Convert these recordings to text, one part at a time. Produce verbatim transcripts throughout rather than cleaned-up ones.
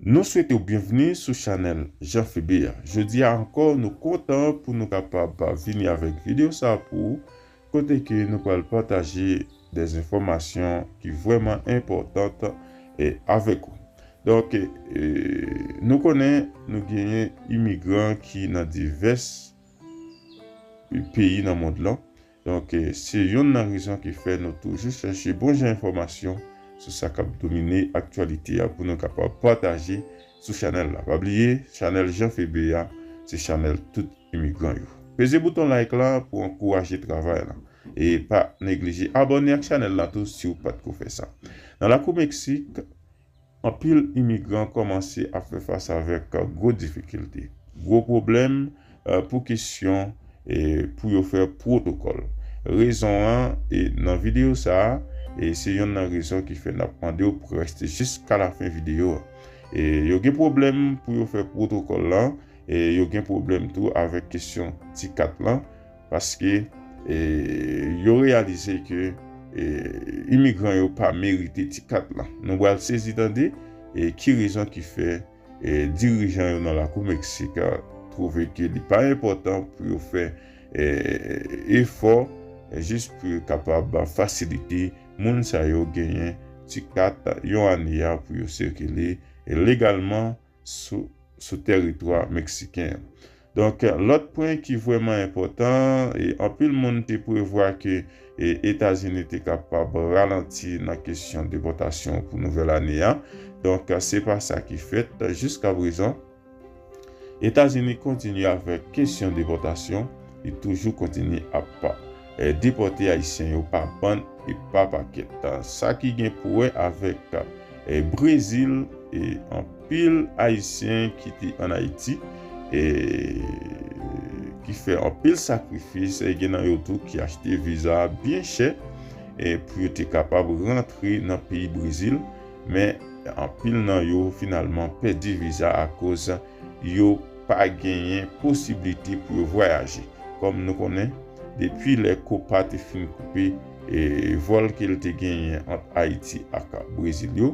Nou swete w byenvni sou chanèl Jean Febe a. Jodi a ankò, nou kontan pou nou kapab vini avèk videyo sa a pou ou, kote ke nou pral pataje de enfòmasyon ki vrèman enpòtan e avèk ou. Donk, e, nou konnen nou genyen imigran ki nan divès peyi nan mond lan. Donk, e, se yonn nan rezon ki fè nou toujou chèche bon jan enfòmasyon sou sa k ap domine aktyalite a pou nou kapab pataje sou chanèl la. Pa bliye, chanèl Jean Febe a, se chanèl tout imigran yo. Peze bouton like la pou ankouraje travay la. E pa neglije abòne ak chanèl la tou si w pa t ko fè sa. Nan lakou Meksik, anpil imigran kòmanse ap fè fas avèk gwo difikilte, gwo pwoblèm, e, pou kesyon, e, pou yo fè pwotokòl. Rezon an, e, nan videyo sa a, e, se yonn nan rezon ki fè n ap mande w pou rete jiska lafen videyo a. E, yo gen pwoblèm pou yo fè pwotokòl lan, e, yo gen pwoblèm tou avèk kesyon ti kat lan, paske, e, yo reyalize ke, e, imigran yo pa merite ti kat lan. Nou pral sezi tande, e, ki rezon ki fè, e, dirijan yo nan lakou Meksik, a, twouve ke li pa enpòtan pou yo fè, e, efò, e, jis pou yo kapab fasilite moun sa yo genyen ti kat yon ane a pou yo sikile, e, legalman sou, sou tèritwa meksiken an. Donk, lòt pwen ki vrèman enpòtan, e anpil moun te prevwa ke, e, Etazini te kapab ralanti nan kesyon depòtasyon pou nouvèl ane a. Donk, se pa sa ki fèt jiska prezan. Etazini kontinye avèk kesyon depòtasyon, li toujou kontinye ap, e, depòte Ayisyen yo pa bann e pa pakèt. Sa ki gen pou wè avèk, e, Brezil, e anpil Ayisyen ki te ann Ayiti, e ki fè anpil sakrifis, e gen nan yo tou ki achte viza byen chè, e pou yo te kapab rantre nan peyi Brezil, men anpil nan yo finalman pèdi viza akoz yo pa genyen posiblite pou yo vwayaje. Kòm nou konnen, depi lè Copa te fin koupe, e, vòl ke l te genyen ant Ayiti ak Brezil yo,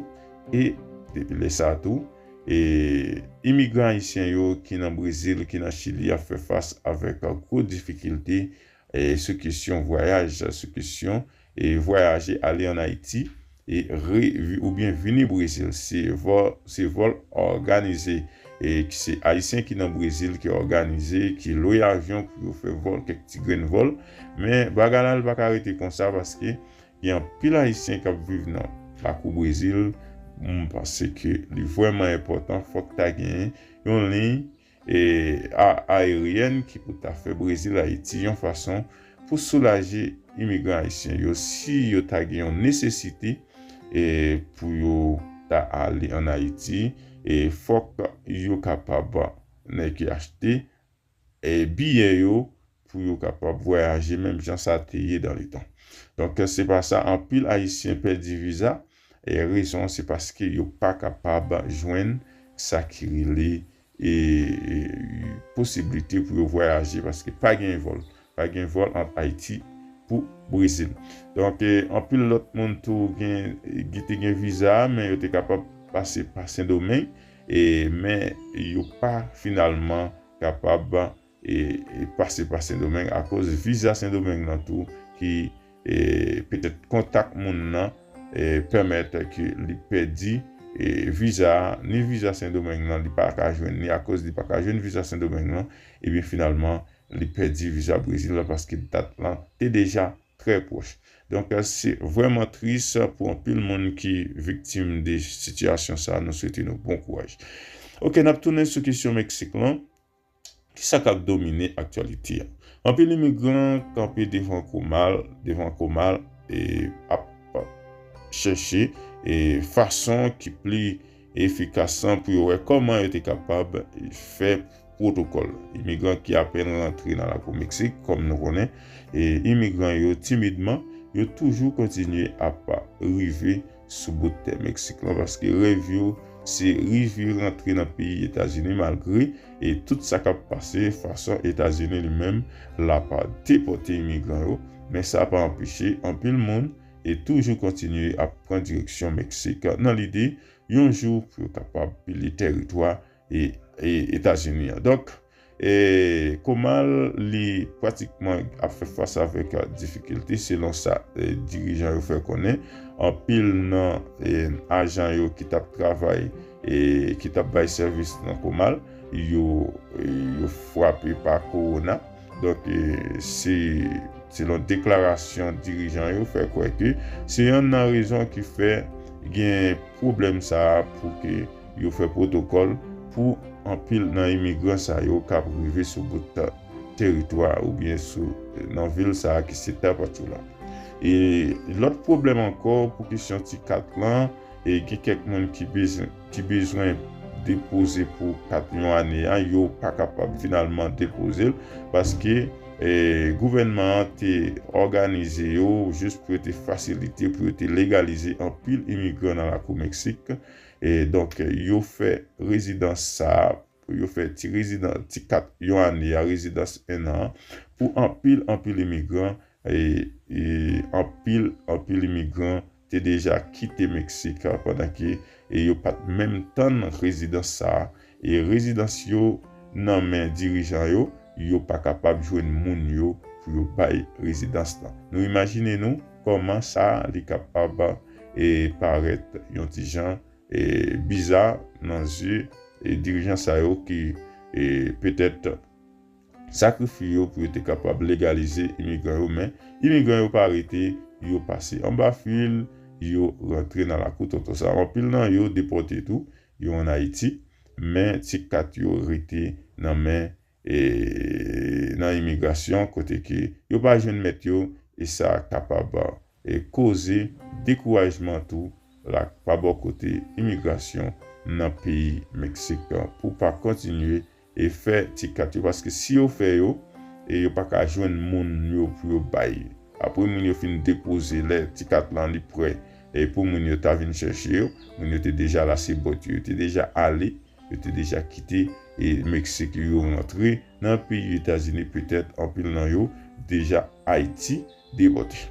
e depi lè sa a tou, e, imigran ayisyen yo ki nan Brezil, ki nan Chili ap fè fas avèk gwo difikilte, e, sou kesyon vwayaj, sou kesyon, e, vwayaje ale ann Ayiti, e, re-, vi-, oubyen vini Brezil. Se vòl, se vòl òganize, e, ki se Ayisyen ki nan Brezil ki òganize, ki lwe avyon pou yo fè vòl, kèk ti grenn vòl. Men bagay la, li pa ka rete konsa paske gen anpil Ayisyen k ap viv nan lakou Brezil. M panse ke li vrèman enpòtan, fòk ta genyen yon liy, e, a-, aeryèn ki pou ta fè Brezil Ayiti yon fason pou soulaje imigran ayisyen yo si yo ta gen yon nesesite, e, pou yo ta ale ann Ayiti, e fòk yo kapab, nèg ki achte, e, biyè yo pou yo kapab vwayaje menm jan sa te ye dan letan. Donk, se pa sa, anpil Ayisyen pèdi viza, e rezon se paske yo pa kapab jwenn sa ki rele, e, e, posiblite pou yo vwayaje paske pa gen vòl. Pa gen vòl ant Ayiti pou Brezil. Donk, e, anpil lòt moun tou gen, ki te gen viza, men yo te kapab pase pa Sendomeng, e, men yo pa finalman kapab, e, e, pase pa Sendomeng akoz viza Sendomeng nan tou ki, e, petèt kontak moun nan, e, pèmèt ke li pèdi, e, viza a, ni viza Sendomeng nan, li pa ka jwenn ni akoz li pa ka jwenn viza Sendomeng nan, ebyen finalman, li pèdi viza Brezil la paske dat lan te deja trè pwòch. Donk, se vrèman tris pou anpil moun ki viktim de sitiyasyon sa a. Nou swete nou bon kouraj. Oke, n ap tounen sou kesyon Meksik lan. Kisa k ap domine aktyalite a? Anpil imigran kanpe devan Comal, devan Comal, e ap chèche, e, fason ki pli efikas lan pou yo wè kòman yo te kapab fè pwotokòl. Imigran ki apèn rantre nan lakou Meksik, kòm nou konnen, e imigran yo timidman, yo toujou kontinye ap rive sou bout tè Meksik lan, paske rèv yo se rive rantre nan peyi Etazini, malgre e tout sa k ap pase, fason Etazini li menm l ap depòte imigran yo, men sa pa anpeche anpil moun e toujou kontinye ap pran direksyon Meksik nan lide yon jou pou yo kapab pilye tèritwa e, e Etazini an. Donk, e Komal, li pratikman ap fè fas avèk, a, difikilte selon sa, e, dirijan yo fè konnen. Anpil nan, e, ajan yo ki t ap travay e ki t ap bay sèvis nan Komal, yo, e, yo frape pa kowona. Donk, e, se, selon deklarasyon dirijan yo, fè kwè ke se yonn nan rezon ki fè gen pwoblèm sa a pou ke yo fè pwotokòl pou anpil nan imigran sa yo k ap rive sou bout teritwa oubyen sou, nan vil sa a ki se Tapachula. E lòt pwoblèm ankò pou kesyon ti kat lan, e gen kèk moun ki bezwen, ki bezwen depoze pou kat yon ane a, yo pa kapab finalman depoze l paske, e, gouvènman an te òganize yo jis pou yo te fasilite, pou yo te legalize anpil imigran nan lakou Meksik. E donk, yo fè rezidans sa a, pou yo fè ti rezidans, ti kat yon ane a, rezidans en an an, pou anpil, anpil imigran, e, e anpil, anpil imigran te deja kite Meksik, a, pandan ke, e yo pa t menm tann rezidans sa a. E rezidans yo nan men dirijan yo, yo pa kapab jwenn moun yo pou yo bay rezidans lan. Nou imajine nou kòman sa li kapab, e, parèt yon ti jan, e, biza nan zye, e, dirijan sa yo ki, e, petèt sakrifye yo pou yo te kapab legalize imigran yo, men imigran yo pa rete, yo pase anba fil, yo rantre nan lakou tonton sa. Anpil nan yo depòte tou, yo ann Ayiti, men ti kat yo rete nan men, e, nan imigrasyon, kote ke yo pa jwenn mèt yo, e sa kapab, e, koze dekourajman tou la pa bò kote imigrasyon nan peyi Meksik pou pa kontinye e fè ti kat yo, paske si yo fè yo, e yo pa ka jwenn moun yo pou yo bay. Apre moun yo fin depoze, lè ti kat lan li prè, e pou moun yo ta vin chèche yo, moun yo te deja lase bòt yo, yo te deja ale, yo te deja kite, e Meksik, yo rantre nan peyi Etazini, petèt anpil nan yo deja Ayiti depòte.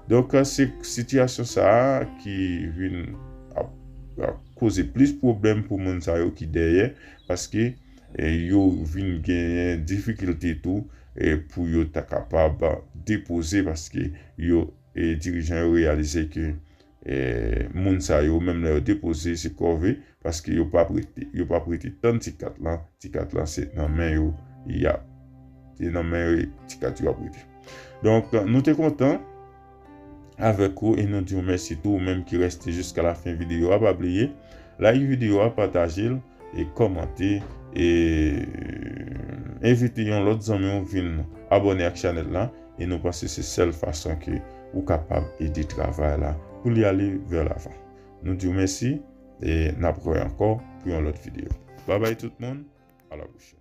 Donk, se sitiyasyon sa a ki vin ap, ap koze plis pwoblèm pou moun sa yo ki dèyè, paske, e, yo vin genyen difikilte tou, e, pou yo ta kapab depoze, paske yo, e, dirijan yo reyalize ke, e, moun sa yo, menm lè yo depoze, se kòve, paske yo p ap rete, yo p ap rete tann ti kat lan, ti kat lan se nan men yo y ap, se nan men yo ti kat yo ap rete. Donk, nou te kontan avèk ou e nou di w mèsi tou ou menm ki reste jiska la fen videyo a. Pa bliye, like videyo a, pataje l e kòmante e envite yon lòt zanmi w vin abòne ak chanèl la. E nou panse se sèl fason ke ou kapab ede travay la pou li ale vè lavan. Nou di w mèsi e n ap wè ankò pou yon lòt videyo. Babay tout moun, a la pwochèn.